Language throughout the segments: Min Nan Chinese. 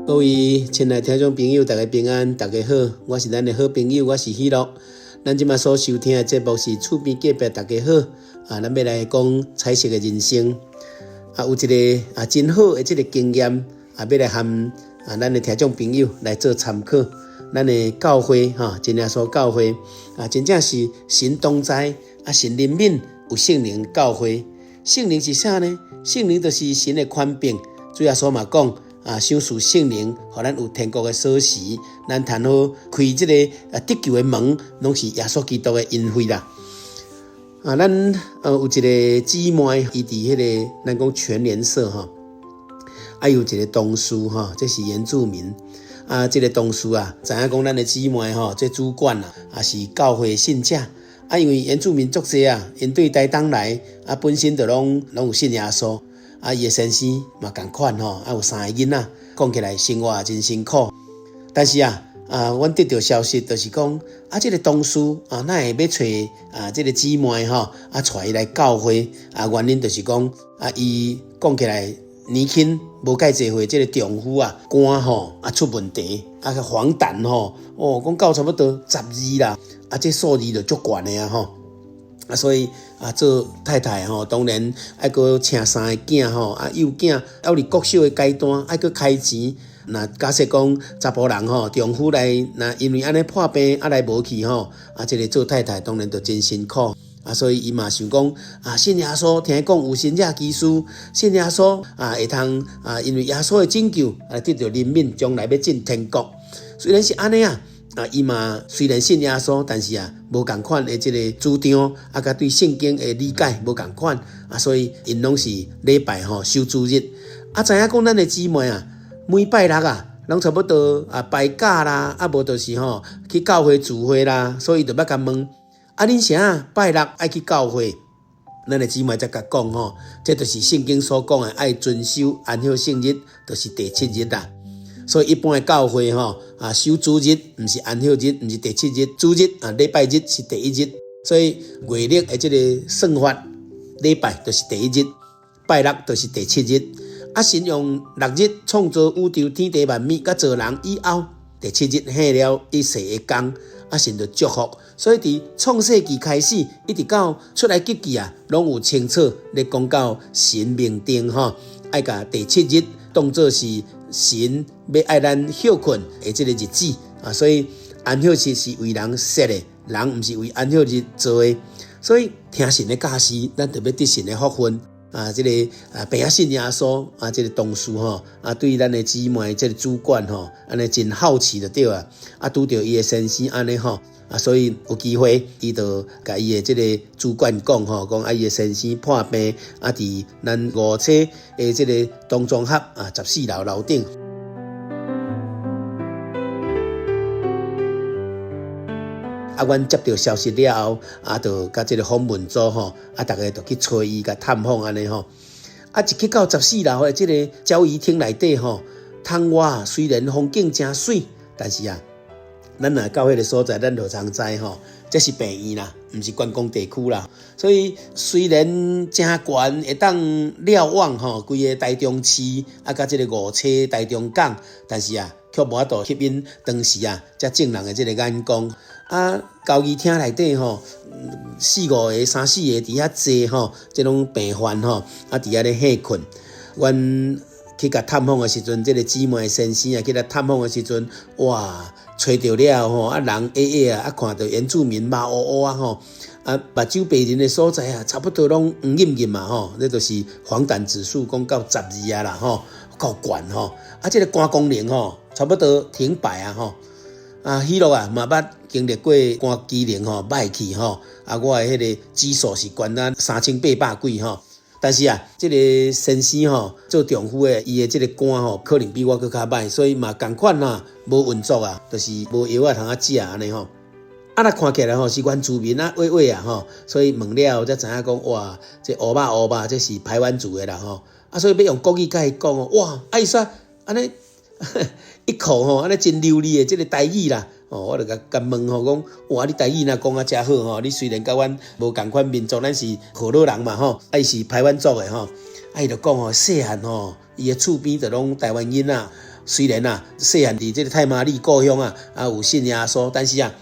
各位親愛聽眾朋友，大家平安，大家好，我是咱的好朋友，我是喜樂。咱這馬所收聽的節目是厝邊隔壁，大家好。啊，咱欲來講彩色的人生。啊，有一个啊真好的這个經驗啊，欲來和啊咱的聽眾朋友來做參考。咱的教會哈，真耶穌教會啊，真正是神同在啊，神憐憫有聖靈教會。聖靈是啥呢？聖靈就是神的權柄。主耶穌嘛講。啊，賞賜聖靈，予咱有天國的鎖匙，咱通好開這个啊得救的門，攏是耶穌基督的恩惠啦。啊，咱有一个姊妹，伊佇彼个咱講全聯社吼，啊有一个同事吼，這是原住民。啊，這个同事啊，知影講咱的姊妹吼，這主管啊，也是教會信者。啊，因為原住民足濟啊，𪜶對台東來啊，本身就攏有信耶穌。啊，伊的先生嘛仝款吼，啊有三个囡仔，講起來生活也真辛苦。但是啊，啊，阮得著消息就是講，啊，這个同事啊，哪會欲揣啊，這个姊妹吼，啊，帶伊來教會啊，原因就是講，啊，伊講起來年輕無蓋濟歲，這个丈夫啊，肝吼啊出問題，啊個黃疸吼，哦，講到差不多12啦，啊，這數字就足懸的啊吼。啊，所以啊，做太太吼，當然愛閣請三个囝吼，啊幼囝猶佇國小的階段，愛閣開錢。若假設講查埔人吼，丈夫來，若因為按呢破病啊來無去吼，啊，這个做太太當然就真辛苦。啊，所以伊嘛想講啊，信耶穌，聽講有神蹟奇事，信耶穌啊，會通啊，因為耶穌的拯救啊，得著憐憫，將來欲進天國。雖然是按呢啊。啊，伊嘛雖然信耶穌，但是啊，無仝款的這个主張，啊，佮對聖經的理解無仝款，啊，所以𪜶攏是禮拜吼守主日。啊，知影講咱的姊妹啊，每拜六啊，攏差不多啊排假啦，啊無就是吼去教會聚會啦，所以就欲共問，啊，恁啥拜六愛去教會？咱的姊妹才共講吼，這就是聖經所講的愛遵守安息聖日，就是第七日啦。所以一般的教會吼啊，守主日，毋是安息日，毋是第七日，主日啊，禮拜日是第一日。所以月曆的這个算法，禮拜就是第一日，拜六就是第七日。啊，神用六日創造宇宙天地萬物，佮造人以後，第七日歇了一世的工，啊，神就祝福。所以佇創世記開始，一直到出埃及記啊，攏有清楚咧講到神命定吼，愛共第七日當做是神欲愛咱歇睏的這个日子啊，所以安息日是為人設的，人毋是為安息日做的。所以聽神的教示，咱就欲得神的福分啊！這个啊，病仔信耶穌啊，這个同事吼啊，對咱的姊妹這个主管吼，按呢真好奇就對啊。啊，拄著伊的先生按呢吼啊，所以有機會，伊就共伊的這个主管講吼，講啊，伊的先生破病啊，佇咱五車的這个東綜合啊，14樓樓頂。啊，阮接著消息了後，啊，就佮這个訪問組吼，啊，逐个就去揣伊，共探訪按呢吼。啊，一去到十四樓的這个交誼廳內底吼，窗外雖然風景誠媠，但是啊，咱若到彼个所在，咱就通知吼，這是病院啦，毋是觀光地區啦。所以雖然誠懸，會當瞭望吼，規个台中市啊，佮這个五車台中港，但是啊，卻無法度吸引當時啊，遮眾人的這个眼光。啊，交誼廳內底吼，四五个、三四个佇遐坐吼，這攏病患吼，啊，佇遐咧歇睏。阮去共探訪的時陣，這个姊妹先生啊，去共探訪的時陣，哇，揣著了吼，啊，人矮矮啊，啊，看著原住民目烏烏啊吼，啊，目睭白人的所在啊，差不多攏黃陰陰嘛吼，這就是黃疸指數講到12啊啦吼，夠懸吼，啊，這个肝功能吼，差不多停擺啊吼。啊，喜樂啊，嘛捌經歷過肝機能吼歹去吼，啊，我的彼个指數是懸到3800幾吼。但是啊，這个先生吼做丈夫的，伊的這个肝吼可能比我閣較歹，所以嘛仝款啦，無運作啊，就是無藥仔通啊食按呢吼。啊，若看起來吼是原住民啊，矮矮啊吼，所以問了後才知影講哇，這烏肉烏肉，這是排灣族的啦吼。啊，所以欲用國語共伊講哦，哇，啊伊說按呢。一口吼，按呢真流利的這个台語啦，哦，我就共共問吼，講哇，你台語若講啊遮好吼，你雖然佮阮無仝款民族，咱是河洛人嘛吼，啊伊是排灣族的吼，啊伊就講吼，細漢吼，伊的厝邊就攏台灣囡仔，雖然啊，細漢佇這個太麻里故鄉啊，啊有信耶穌，但是啊，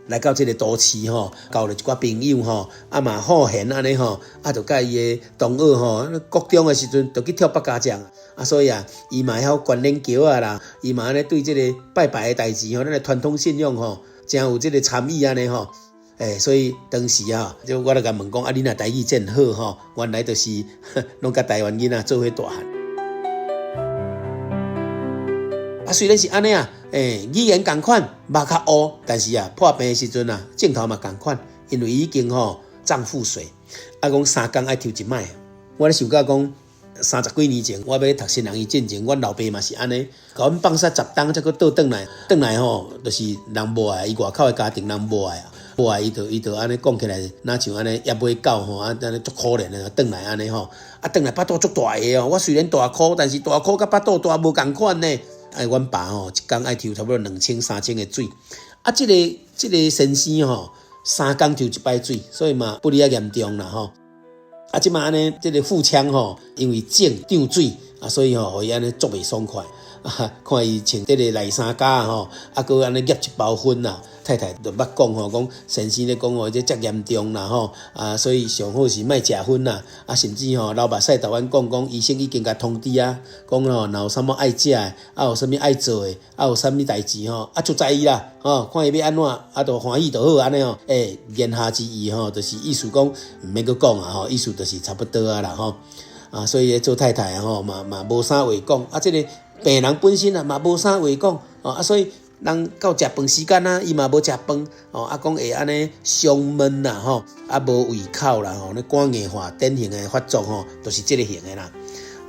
來到這個都市吼，交了一寡朋友吼，啊嘛好閒按呢吼，啊就佮伊的同學吼，國中的時陣就去跳八家將，啊所以啊，伊嘛會曉懸鏈橋仔啦，伊嘛按呢對這個拜拜的代誌吼，咱的傳統信仰吼，誠有這個參與按呢吼，欸，所以當時啊，就我就共問講，啊，你若台語真好吼，原來就是攏佮台灣囡仔做伙大漢。啊，雖然是按呢啊，欸，語言仝款，目較烏，但是啊，破病的時陣啊，症頭嘛仝款，因為已經吼脹腹水，啊，講三工愛抽一擺。我咧想到講，三十幾年前，我欲讀新人醫進前，阮老爸嘛是按呢，共阮放捒十冬才閣倒轉來，轉來吼，就是人無愛，伊外口的家庭人無愛啊。無愛伊就伊就按呢講起來，若像按呢抑尾狗吼，啊按呢足可憐的，轉來按呢吼，啊轉來腹肚足大个哦。我雖然大箍，但是大箍佮腹肚大無仝款呢。哎，阮爸吼一工愛抽差不多兩千三千个水，啊，這個這個先生吼三工抽一擺水，所以嘛不哩較嚴重啦吼。啊，這馬按呢，這個腹腔吼，因為脹漲水啊，所以吼，予伊按呢足袂爽快。啊，看伊穿這個內衫甲吼，啊，閣按呢捏一包薰啦。太太就捌講吼，講先生咧講吼，這遮嚴重啦吼，啊，所以上好是莫食薰啦。啊，甚至吼流目屎台灣講講，醫生已經共通知啊，講吼，若有啥物愛食的，啊有啥物愛做的，啊有啥物代誌吼，啊就在伊啦，吼，看伊欲按怎，啊就歡喜就好按呢吼。欸，言下之意吼，就是意思講毋免閣講啊吼，意思就是差不多啊啦吼。啊，所以做太太吼嘛嘛無啥話講，啊，這個病人本身啊嘛無啥話講，哦啊，所以人到食飯時間啊，伊嘛無食飯，哦啊，講會按呢胸悶啦吼，啊無胃口啦吼，呢肝硬化典型的發作吼，就是這個型的啦。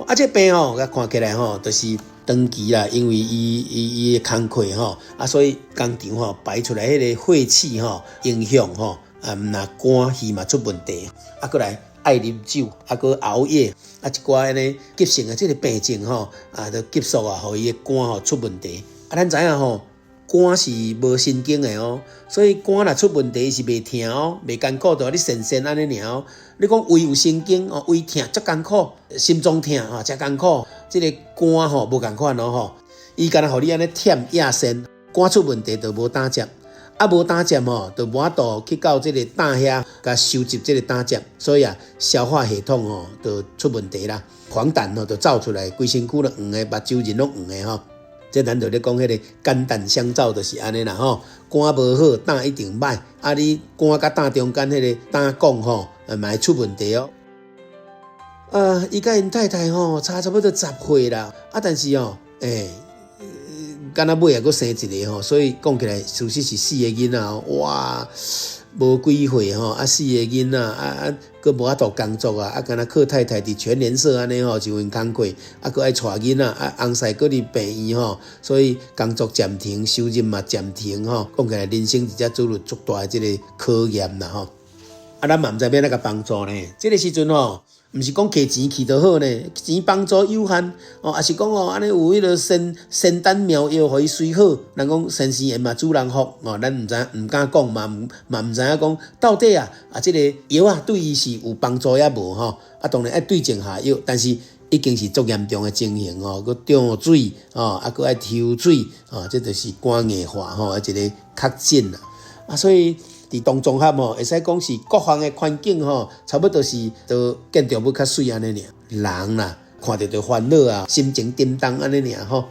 啊，這個病吼，佮看起來吼，就是長期啦，因為伊伊伊的工課吼，啊，所以工廠吼排出來彼個廢氣吼，影響吼，啊，毋若肝胰嘛出問題，啊，閣來。愛啉酒，啊，閣熬夜，啊，一寡按呢急性的這個病症吼，啊，就急速啊，予伊的肝吼出問題。啊，咱知影吼，肝是無神經的哦，所以肝若出問題是袂疼哦，袂艱苦，就予你呻呻按呢爾哦。你講胃有神經哦，胃疼足艱苦，心臟疼吼誠艱苦，這個肝吼無仝款哦吼，伊敢若予你按呢忝壓身，肝出問題就無膽汁。啊，無膽汁吼，就無法度去到這個膽遐，共收集這個膽汁，所以啊，消化系統吼就出問題啦，黃疸吼就走出來，規身軀都黃的，目睭仁攏黃的吼。這咱就咧講彼個肝膽相照，就是按呢啦吼。肝無好，膽一定歹。啊，你肝佮膽中間彼個膽管吼，嘛會出問題哦。啊，伊佮𪜶太太吼差差不多十歲啦，啊，但是哦，欸敢若尾仔閣生一个吼，所以講起來，事實是四個囡仔哦，哇，無幾歲吼，啊四個囡仔，啊啊，閣無法度工作啊，啊敢若靠太太佇全聯社按呢吼，一份工課，啊閣愛帶囡仔，啊翁婿閣佇病院吼，所以工作暫停，收入嘛暫停吼，講起來人生一隻遭遇足大的這個考驗啦吼。啊，咱嘛毋知欲按怎共幫助呢？這個時陣吼。毋是講摕錢去就好呢，錢幫助有限哦，抑是講哦，按呢有彼个仙仙丹妙藥予伊隨好。人講先生緣嘛主人福哦，咱毋知毋敢講嘛，嘛毋知影講到底啊啊，這個藥啊對伊是有幫助抑無吼？啊，當然愛對症下藥，但是已經是足嚴重的情形哦，閣漲水哦，啊閣愛抽水哦，這就是肝硬化吼，一個確診啦啊，所以。佇東綜合吼，會使講是各方的環境吼，差不多是都建築物較媠按呢爾。人啦，看著就煩惱啊，心情沉重按呢爾吼。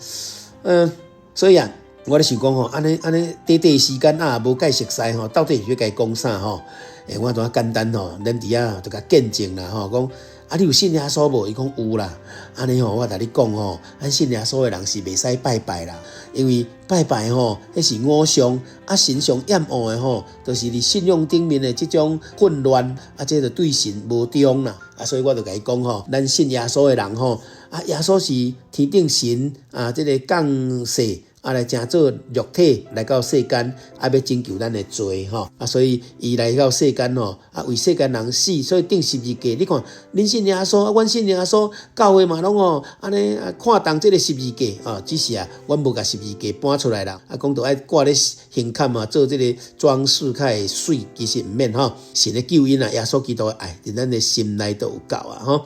嗯，所以啊，我咧想講吼，按呢按呢短短時間啊，無共熟似吼，到底是欲共伊講啥吼？欸，我拄仔簡單吼，咱佇遐就共見證啦吼，講。啊，你有信耶穌無？伊講有啦。按呢吼，我共你講吼，咱信耶穌的人是袂使拜拜啦，因為拜拜吼，彼是偶像，啊，神上厭惡的吼，就是佇信仰頂面的這種混亂，啊，這就對神無忠啦。啊，所以我就共伊講吼，咱信耶穌的人吼，啊，耶穌是天頂神啊，這个降世。啊，來成做肉體來到世間，啊，欲拯救咱的罪吼，啊，所以伊來到世間吼，啊，為世間人死，所以釘十字架。你看，恁信耶穌，啊，阮信耶穌，教會嘛攏吼，按呢啊看重這个十字架，哦，只是啊，阮無共十字架搬出來啦，啊，講著愛掛咧胸坎啊，做這个裝飾較會媠，其實毋免吼，神的救恩啊，耶穌基督的愛，佇咱的心內都有夠啊吼，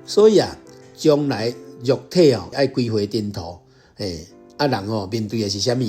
所以啊，將來肉體哦，愛歸回塵土。欸，啊人吼面對的是啥物？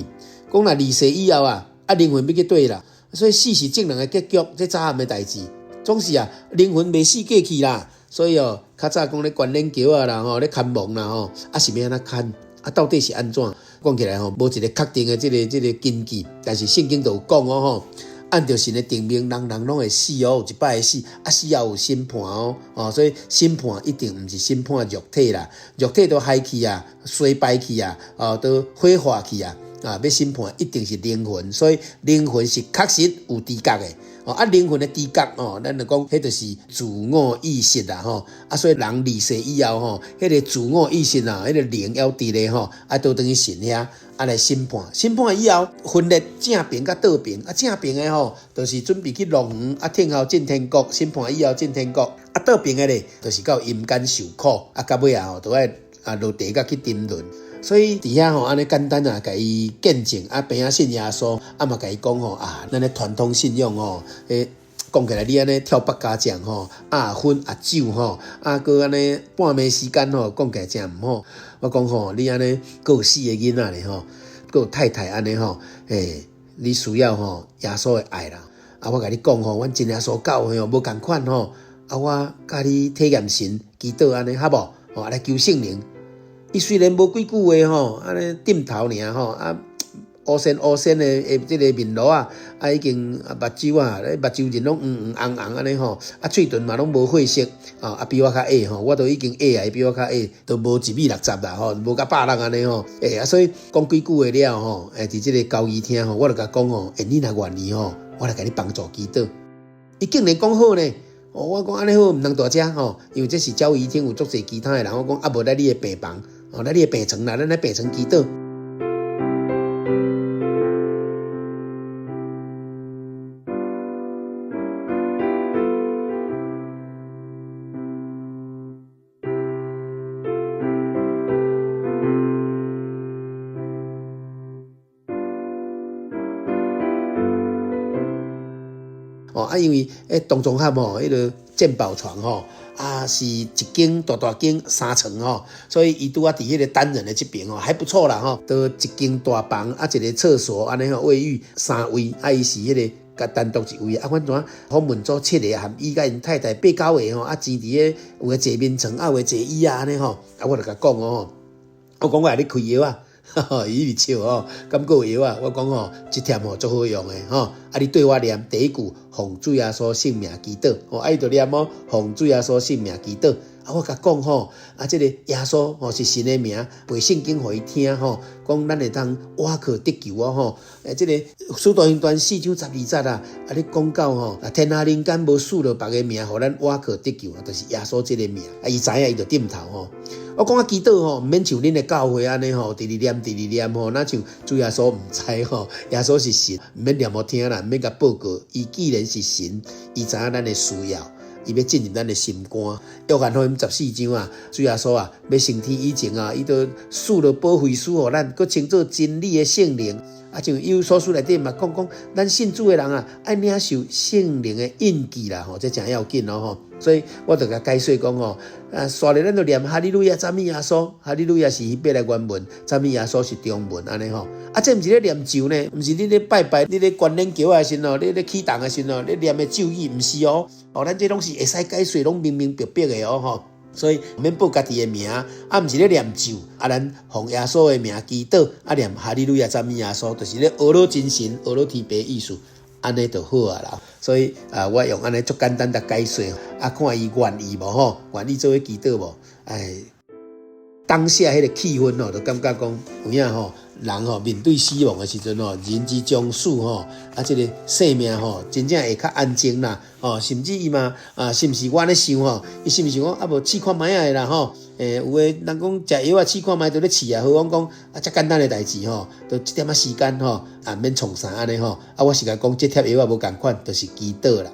講若離世以後啊，啊靈魂欲去佗啦，所以死是眾人的結局，這早暗的代誌，總是啊靈魂袂死過去啦。所以哦，較早講咧懸鏈橋仔啦吼，咧牽亡啦吼，啊是欲按怎牽？啊到底是按怎？講起來吼，無一個確定的這個根據，但是聖經就有講哦吼。按著神的定命，人人攏會死哦，有一擺會死，啊死後有審判哦，哦，所以審判一定毋是審判肉體啦，肉體都害去啊，衰敗去啊，哦，都火化去啊，啊，欲審判一定是靈魂，所以靈魂是確實有知覺的，哦，啊，靈魂的知覺哦，咱就講彼就是自我意識啦，吼，啊，所以人離世以後吼，彼個自我意識啊，彼個靈猶佇咧吼，啊，都轉去神遐。啊，來審判，審判以後分裂正爿佮倒爿，啊正爿的吼，就是準備去樂園，啊聽候進天國，審判以後進天國，啊倒爿的咧，就是到陰間受苦，啊到尾仔吼，都愛啊落地獄去沉淪。所以佇遐吼，按呢簡單啊，共伊見證，啊病仔信耶穌，啊嘛共伊講吼，啊咱的傳統信仰吼，欸講起來你按呢跳百家將吼，啊薰啊酒吼，啊閣按呢半暝時間吼，講起來誠毋好。我講吼，你按呢閣有四个囡仔咧吼，閣有太太按呢吼，欸，你需要吼耶穌的愛啦。啊，我共你講吼，阮真耶穌教會吼無仝款吼，啊，我佮你體驗神祈禱按呢好無？吼，來求聖靈。伊雖然無幾句話吼，按呢點頭爾吼，啊。烏鉎烏鉎的的這个面鱸仔，啊已經目睭啊，目睭仁攏黃黃紅紅按呢吼，啊喙唇嘛攏無血色，啊比我較矮吼，我都已經矮啊，伊比我較矮，都無一米六十啦吼，無甲百六按呢吼，欸啊所以講幾句話了吼，欸佇這个交誼廳吼，我就共講吼，欸你若願意吼，我來共你幫助祈禱。伊竟然講好呢，哦我講按呢好，毋通蹛遮吼，因為這是交誼廳有足濟其他的人，我講啊無來你的病房，哦來你的病床啦，咱來病床祈禱。哦，啊，因為彼東綜合吼，彼个健保床吼，啊，是一間大大間三層吼，所以伊拄仔佇彼个單人的這爿吼，還不錯啦吼，都一間大房啊，一个廁所按呢吼，衛浴三位，啊，伊是彼个佮單獨一位啊，阮怎訪問組七个含伊佮𪜶太太八九个吼，啊，擠佇个有的坐眠床，啊，有的坐椅仔按呢吼，啊，我就共講哦，我講我來你開藥啊。伊一直笑吼，敢閣有藥仔？我講吼，這帖吼足好用的吼。啊，你對我念第一句，奉主耶穌聖名祈禱。吼，啊，伊就念哦，奉主耶穌聖名祈禱。啊，我共講吼，啊，這个耶穌吼是神的名，背聖經予伊聽吼，講咱會當倚靠得救哦吼。欸，這个使徒行傳四章十二節啊，啊，你講到吼，啊，天下人間無賜予別个名，予咱倚靠得救，就是耶穌這个名。啊，伊知影，伊就點頭吼。我講啊，祈禱吼，毋免像恁的教會按呢吼，直直念，直直念吼，若像主耶穌毋知吼，耶穌是神，毋免念予聽啦，毋免共報告。伊既然是神，伊知影咱的需要，伊欲進入咱的心肝。約翰福音十四章啊，主耶穌啊，欲升天以前啊，伊就賜了保惠師予咱，閣稱做真理的聖靈。啊，像以弗所書內底嘛講講，咱信主的人啊，愛領受聖靈的印記啦吼，這誠要緊哦吼。所以我就共解說講吼，啊，煞咧咱就念哈利路亞讚美耶穌，哈利路亞是希伯來原文，讚美耶穌是中文按呢吼。啊，這毋是咧念咒呢，毋是你咧拜拜，你咧懸鏈橋的時陣哦，你咧啟動的時陣哦，你念的咒語毋是哦。哦，咱這攏是會使解說，攏明明白白的哦吼。所以毋免報家己的名，啊，毋是咧念咒，啊，咱奉耶穌的名祈禱，啊，念哈利路亞讚美耶穌，就是咧呵咾真神，呵咾天父意思，按呢就好啊啦。所以啊，我用按呢足簡單的解說，啊，看伊願意無吼，願意做伙祈禱無？哎，當下彼个氣氛吼，就感覺講有影吼，人吼面對死亡的時陣吼，人之將死吼，啊，這个生命吼，真正會較安靜啦，吼，甚至伊嘛啊，是毋是我按呢想吼？伊是毋是講啊？無試看覓仔的啦吼？欸，有的人講食藥仔試看覓都咧試啊，好阮講啊，遮簡單的代誌吼，就一點仔時間吼，啊，免創啥按呢吼，啊，我是共講，這帖藥仔無仝款，就是祈禱啦。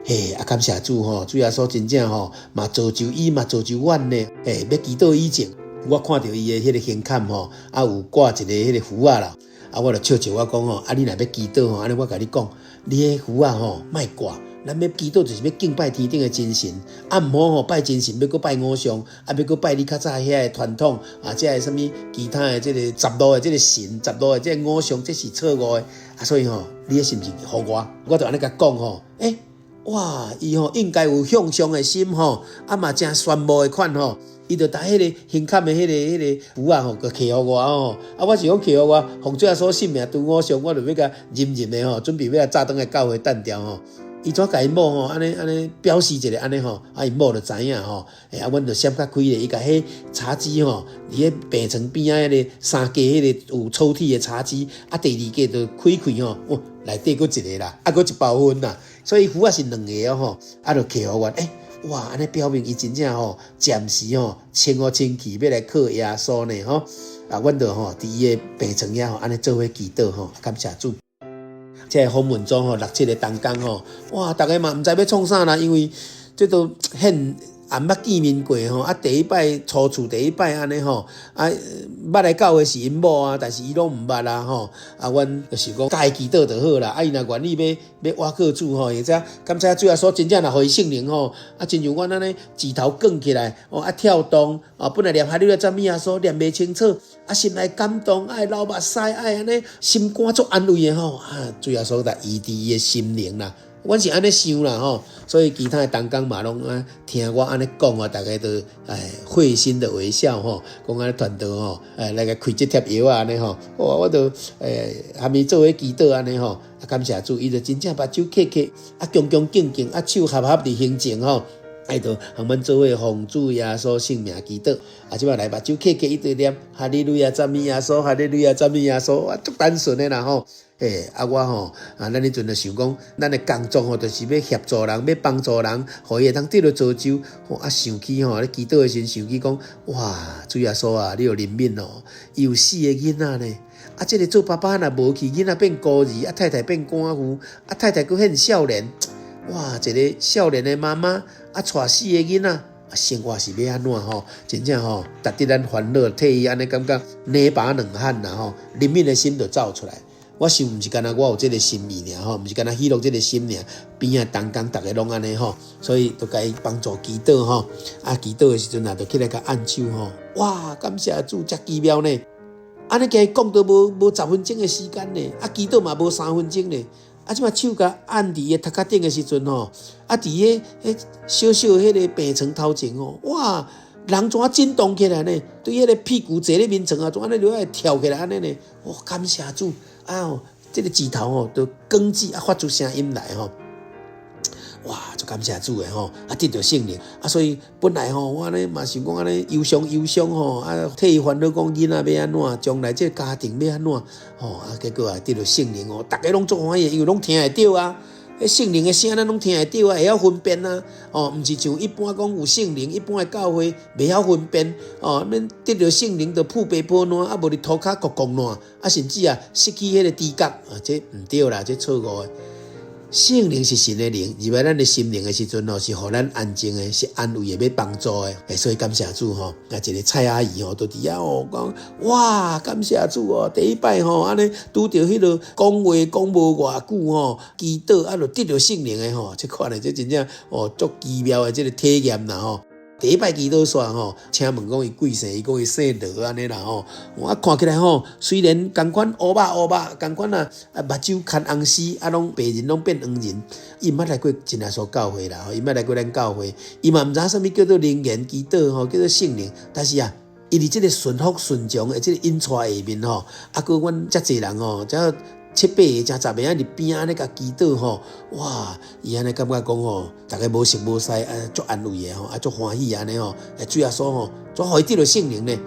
嘿，啊，感謝主吼，主耶穌真正吼，嘛造就伊，嘛造就阮呢。嘿，欲祈禱以前，我看著伊的彼个胸坎吼，啊，有掛一个彼个符仔啦。啊，我就笑笑我講吼，啊，你若欲祈禱吼，按呢我共你講，你彼符仔吼，莫掛，咱欲祈禱就是欲敬拜天頂的真神，啊毋好吼拜真神，欲閣拜偶像，啊欲閣拜你較早遐个傳統啊，這个啥物其他的這个雜路的這个神，雜路的這个偶像，這是錯誤的。啊，所以吼，你彼是毋是予我？我就按呢共講吼，欸，哇，伊吼應該有向上的心吼，啊嘛誠羨慕的款吼，伊就共彼个胸坎的彼个符仔吼，閣摕予我吼，啊，我是講摕予我，奉主耶穌聖名拄偶像，我就欲共認認的吼，準備欲來早轉來教會擲掉吼。伊怎共𪜶某吼，按呢按呢表示一下按呢吼，啊𪜶某就知影吼，欸啊阮就閃較開咧，伊共彼茶几吼，佇彼病床邊仔彼个三格彼个有抽屜的茶几，啊第二格就開開吼，哦內底閣一个啦，啊閣一包分啦，所以符仔是兩个哦吼，啊就摕予阮，欸哇按呢表明伊真正吼暫時吼清予清氣欲來靠耶穌呢吼，啊阮就吼佇伊的病床遐吼按呢做伙祈禱吼，感謝主。這个訪問組吼，六七个同工吼，哇，逐个嘛毋知欲創啥啦，因為這都現也毋捌見面過吼，啊，第一擺初次第一擺按呢吼，啊，捌來教會是𪜶某啊，但是伊攏毋捌啊吼，啊，阮就是講共伊祈禱就好啦，啊，伊若願意欲倚靠主吼，或者感謝主耶穌真正若予伊聖靈吼，啊，親像阮按呢指頭捲起來，哦，啊跳動，啊，本來念哈利路亞讚美耶穌念袂清楚。啊，心內感動，愛流目屎，愛按呢，心肝足安慰的吼。啊，主耶穌來醫治伊的心靈啦。阮是按呢想啦吼，所以其他的同工嘛攏啊聽我按呢講啊，逐家都哎會心的微笑吼，講按呢傳道吼，哎來共開這帖藥仔按呢吼，哇，我都欸含伊做伙祈禱按呢吼，啊感謝主，伊就真正目睭瞌瞌，啊恭恭敬敬，啊手合合佇胸前吼。愛就和阮做伙奉主耶穌聖名祈禱，啊，這擺來目睭瞌瞌伊就念哈利路亞讚美耶穌，哈利路亞讚美耶穌，啊，足單純的啦吼。欸，啊我吼，啊，咱彼陣就想講，咱的工作吼，就是欲協助人，欲幫助人，予伊會當得著造就。吼，啊，想起吼，咧祈禱的時陣想起講，哇，主耶穌啊，你有憐憫哦，伊有四个囡仔呢。啊，這个做爸爸若無去，囡仔變孤兒，啊，太太變寡婦，啊，太太閣很少年。哇！一个少年的媽媽，啊，帶四个囡仔，啊，生活是欲按怎吼？真正吼，值得咱煩惱，替伊按呢感覺捏把冷汗啦吼，憐憫的心就走出來。我想毋是干焦我有這个心意爾吼，毋是干焦喜樂這个心爾，邊仔同工逐个攏按呢吼，所以就共伊幫助祈禱吼。啊，祈禱的時陣啊，就起來共按手吼。哇！感謝主，遮奇妙呢！按呢共伊講都無10分鐘的時間呢，啊，祈禱嘛無3分鐘呢。啊！這擺手共按佇伊的頭殼頂的時陣吼，啊！佇彼小小彼个病床頭前吼，哇！人怎啊震動起來呢？對彼个屁股坐咧眠床啊，怎按呢落來跳起來按呢呢？哇！感謝主！啊！這个指頭吼，都捲指啊，發出聲音來吼。哇！足感謝主的吼，啊得著聖靈啊，所以本來吼，我按呢嘛想講按呢憂傷憂傷吼，啊替伊煩惱講囡仔欲按怎，將來這个家庭欲按怎吼，啊結果啊得著聖靈哦，逐家攏足歡喜，因為攏聽會著啊，彼聖靈的聲咱攏聽會著啊，會曉分辨啊，哦，毋是像一般講有聖靈，一般的教會袂曉分辨哦，恁得著聖靈就吐白泡爛，啊無佇塗跤摃摃爛，啊甚至啊失去彼个知覺，啊這毋對啦，這錯誤的。聖靈是神的靈，入來咱的心靈的時陣吼，是予咱安靜的，是安慰的，欲幫助的。欸，所以感謝主吼，啊，一个蔡阿姨吼，都佇遐哦講，哇，感謝主哦，第一擺吼，按呢拄著彼个講話講無偌久吼，祈禱啊，就得著聖靈的吼，這款的這真正哦足奇妙的這个體驗啦吼。第一擺祈禱煞吼，請問講伊貴姓？伊講伊姓羅按呢啦吼。我看起來吼，雖然仝款烏肉烏肉，仝款啊啊目睭牽紅絲，啊攏白人攏變黃人。伊毋捌來過真耶穌教會啦，吼，伊毋捌來過咱教會，伊嘛毋知影啥物叫做靈言祈禱吼，叫做聖靈。但是啊，伊佇這个順服順從的這个引帶下面吼，啊閣阮遮濟人吼，遮。七八个、成十个按佇邊仔按呢共祈禱吼，哇！伊按呢感覺講吼，逐家無熟無似，啊，足安慰的吼，啊，足歡喜按呢吼，欸，主耶穌吼，怎予伊得著聖靈呢？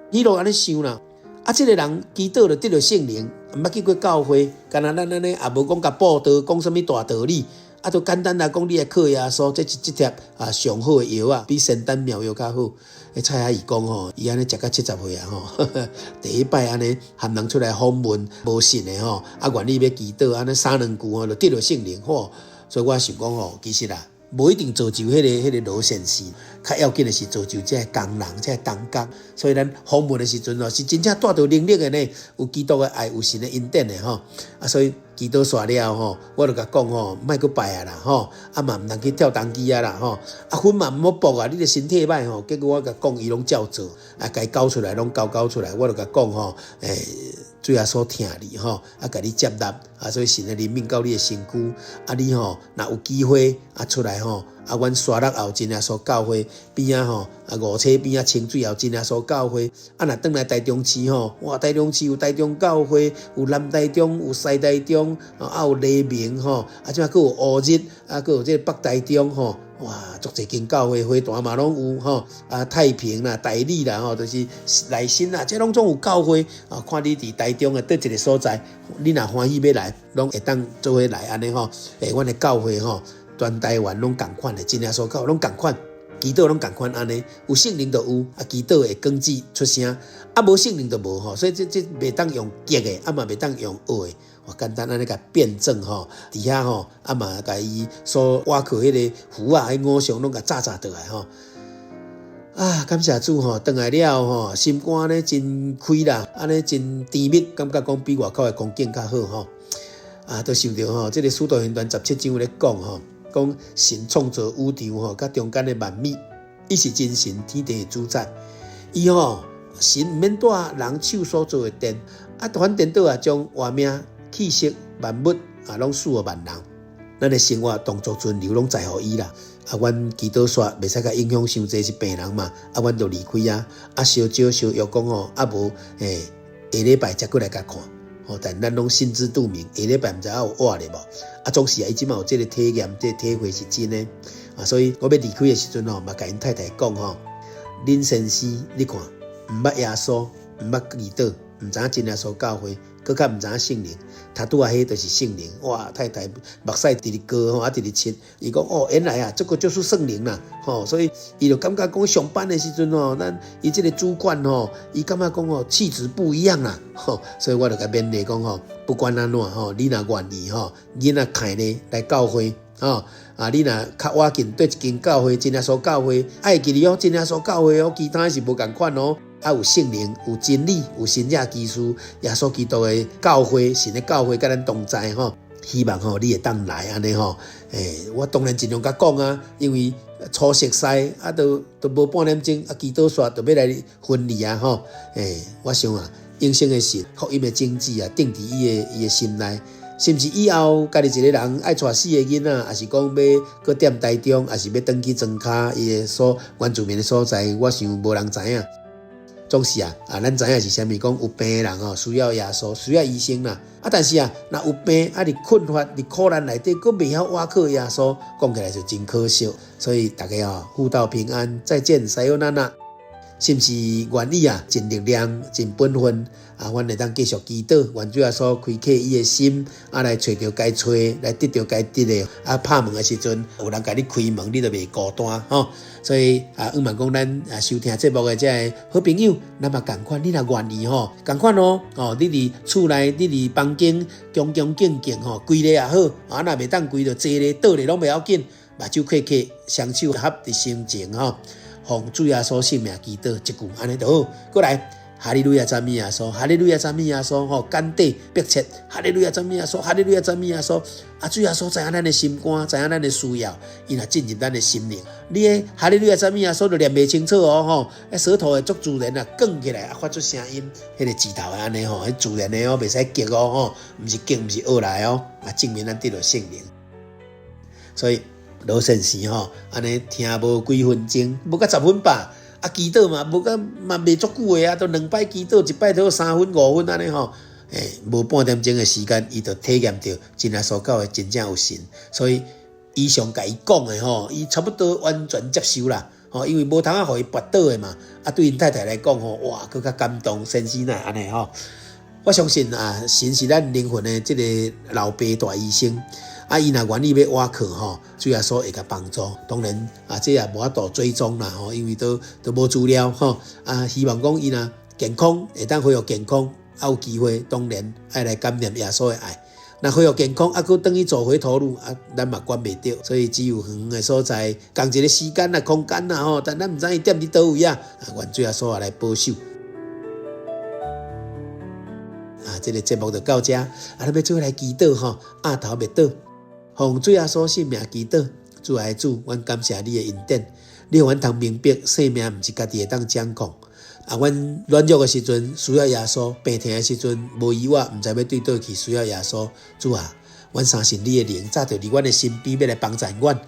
伊就按呢想啦，啊，這个人祈禱就得著聖靈，毋捌去過教會，敢若咱按呢也無講共布道，講啥物大道理。啊，就簡單來講，你來靠耶穌，這是這帖啊上好的藥仔，比仙丹妙藥較好。彼蔡阿姨講吼，伊按呢食到70歲啊吼，第一擺按呢含人出來訪問，無信的吼，啊願意欲祈禱，按呢三兩句吼，就得著聖靈吼。所以我想講吼，其實啊，無一定造就彼個羅先生，較要緊的是造就這个工人，這个同工。所以咱訪問的時陣哦，是真正帶著能力的呢，有基督的愛，有神的恩典的吼。啊，所以祈禱煞了吼，我就共講吼，莫閣拜啊啦吼，啊嘛毋通去跳銅機啊啦吼，啊粉嘛毋好搏啊，你的身體歹吼。結果我共講，伊攏照做，啊該交出來攏交交出來，我就共講吼，主耶穌疼你吼，啊，共你接納，啊，所以神的憐憫到你的身軀，啊，你吼若有機會啊出來吼，啊，阮沙鹿後真耶穌教會邊仔吼，啊五車邊仔清水後真耶穌教會，啊，若轉來台中市吼，哇，台中市有台中教會，有南台中，有西台中，啊有黎明吼，啊，這馬閣有烏日，啊，閣有這個北台中吼。哇，足濟間教會花壇嘛攏有吼，啊太平啦、大里啦吼，就是內新啦，這攏總有教會啊。看你佇台中的佗一个所在，你若歡喜欲來，攏會當做伙來按呢吼。阮的教會吼，全台灣攏仝款的，真耶穌教攏仝款，祈禱攏仝款按呢。有聖靈就有，啊祈禱會光子出聲，啊無聖靈就無吼。所以這袂當用激的，啊嘛袂當用學的。我簡單按呢共辯證吼，佇遐吼，啊嘛共伊所倚靠彼个符仔，彼偶像攏共炸炸倒來吼。啊，感謝主吼，轉來了吼，心肝呢真開啦，按呢真甜蜜，感覺講比外口的光景較好吼。啊，就想著吼，這个使徒行傳17章咧講吼，講神創造宇宙吼，佮中間的萬物，伊是真神，天地的主宰。伊吼神毋免蹛人手所做的殿，啊，反顛倒啊，將活命氣息萬物啊，攏賜予萬人。咱的生活動作存留攏在乎伊啦。啊，阮祈禱煞袂使共影響傷濟，是病人嘛。啊，阮就離開啊。啊，相招相約講吼，啊無下禮拜才閣來共看。吼，但咱攏心知肚明，下禮拜毋知影有活咧無。啊，總是啊，伊這馬有這个體驗，這个體會是真的。啊，所以我欲離開的時陣吼，嘛共𪜶太太講吼，恁先生你看，毋捌耶穌，毋捌祈禱，毋知影真耶穌教會，閣較毋知影聖靈，他拄仔彼就是聖靈。哇，太太目屎直直過吼，啊直直拭。伊講哦，原來啊，這個就是聖靈啦，吼，所以伊就感覺講上班的時陣吼，咱伊這个主管吼，伊感覺講吼氣質不一樣啦，吼，所以我就共勉勵講吼，不管按怎吼，你若願意吼，囡仔牽咧來教會，吼，啊，你若較倚近佗一間教會，真耶穌教會，愛記得哦，真耶穌教會哦，其他的是無仝款哦。啊，有聖靈，有真理，有神蹟奇事，耶穌基督的教會，神的教會，佮咱同在吼。希望吼，你會當來按呢吼。我當然盡量共講啊，因為初熟似啊，都都無半點鐘啊，祈禱煞就欲來分離啊吼。我想啊，永生的神，福音的種子啊，釘佇伊的心內。是毋是以後家己一个人愛帶四个囡仔，抑是講欲閣踮台中，抑是欲轉去莊跤伊的所原住民的所在，我想無人知影。總是啊，啊，咱知影是啥物？講有病的人吼，需要耶穌，需要醫生啦。啊，但是啊，若有病啊，佇困乏、佇苦難內底，閣袂曉倚靠耶穌，講起來就真可惜。所以大家吼，互道平安，再見，さよなら。是毋是願意啊？盡力量、盡本分啊！阮會當繼續祈禱，願主耶穌開啟伊的心，啊，來揣著該揣，來得著該得的。啊，拍門的時陣，有人共你開門，你就袂孤單吼。所以啊，向望講咱啊收聽節目的這个好朋友，咱嘛仝款，你若願意吼，仝款哦，哦，你佇厝內，你佇房間，恭恭敬敬吼，跪咧也好，啊，若袂當跪就坐咧、倒咧攏袂要緊，目睭閉閉，雙手合佇心前吼。奉主耶穌聖名祈禱一句，按呢就好。過來，哈利路亞讚美耶穌，哈利路亞讚美耶穌，吼，簡短迫切，哈利路亞讚美耶穌，哈利路亞讚美耶穌。啊，主耶穌知影咱的心肝，知影咱的需要，伊若進入咱的心靈，你的哈利路亞讚美耶穌就念袂清楚哦，吼，舌頭會足自然啊，捲起來啊，發出聲音，彼个舌頭會按呢吼，彼自然的哦，袂使激哦，吼，毋是激，毋是學來哦，啊，證明咱得著聖靈，所以。羅先生吼，按呢聽無幾分鐘，無到10分吧。啊，祈禱嘛，無到嘛袂足久的啊，都兩擺祈禱，一擺都3分5分按呢吼。無半點鐘的時間，伊就體驗著真耶穌教會真正有神。所以以上共伊講的吼，伊差不多完全接受啦。吼，因為無通啊，予伊跋倒的嘛。啊，對𪜶太太來講吼，哇，閣較感動，先生哪會按呢吼。我相信啊，神是咱靈魂的這个老爸大醫生。啊，伊若願意欲倚靠吼，主耶穌會共幫助。當然啊，這也無法度追蹤啦吼，因為都都無資料吼。啊，希望講伊若健康會當恢復健康，啊有機會當然愛來感染耶穌的愛。若恢復健康，猶閣轉去走回頭路，啊，咱嘛管袂著，所以只有遠遠的所在，仝一个時間啊、空間啊吼，但咱毋知伊踮佇佗位啊，啊，願主耶穌來保守。啊，這个節目就到這，啊，咱欲做伙來祈禱吼，阿頭默禱，奉主耶穌聖名祈禱，主愛主，阮感謝你的恩典，你予阮通明白生命毋是家己會當掌控。啊，阮軟弱的時陣需要耶穌，病疼的時陣無醫藥，毋知欲對佗去，需要耶穌。主啊，阮相信你的靈，早就佇阮的身邊，欲來幫助阮。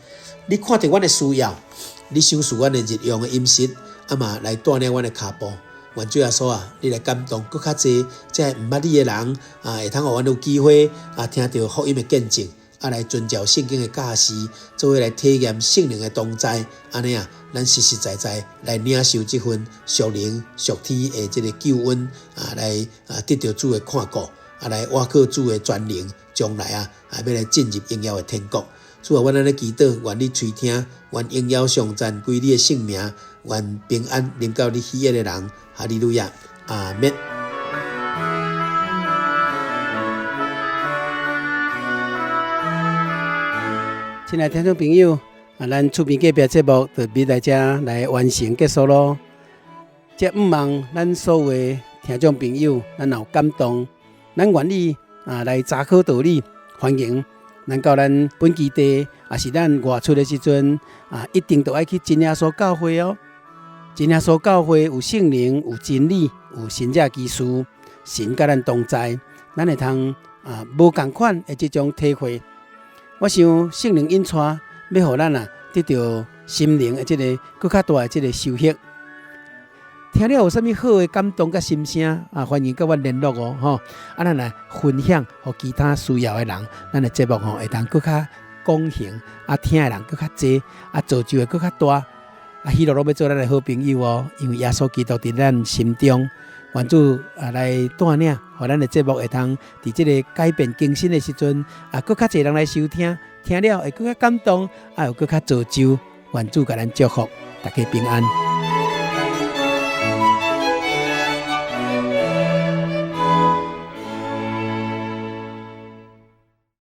你看著阮的需要，你賞賜阮的日用的飲食，啊嘛來帶領阮的跤步。願主耶穌啊，你來感動閣較濟這毋捌你的人啊，會通予阮有機會啊，聽著福音的見證。啊，來遵照聖經的教示，做伙來體驗聖靈的同在，按呢啊，咱實實在在來領受這份屬靈屬天的這个救恩啊，來啊得著主的看顧，啊來倚靠主的全能，將來啊啊欲來進入榮耀的天國。主啊，阮按呢祈禱，願你垂聽，願榮耀頌讚歸你的聖名，願平安臨到你喜愛的人。哈利路亞，阿們。親愛聽眾朋友，啊，咱厝邊隔壁節目就欲來遮來完成結束囉。這毋望咱所有的聽眾朋友，咱若有感動，咱願意啊來查考道理，歡迎咱到咱本基地，抑是咱外出的時陣啊，一定都愛去真耶穌教會哦。真耶穌教會有聖靈，有真理，有神蹟奇事，神佮咱同在，咱會通啊無仝款的這種體會。我想聖靈引帶，欲予咱啊得著心靈的這个閣較大的這个收穫。聽了有啥物好的感動佮心聲啊，歡迎佮阮聯絡哦，吼！啊，咱來分享予其他需要的人，咱的節目吼會當閣較廣行，啊，聽的人閣較濟，啊，造就會閣較大。啊，喜樂攏欲做咱的好朋友哦，因為耶穌基督佇咱心中，願主啊來帶領，予咱的節目會通佇這个改變更新的時陣，啊，閣較濟人來收聽，聽了會閣較感動，啊，有閣較造就，願主共咱祝福，大家平安。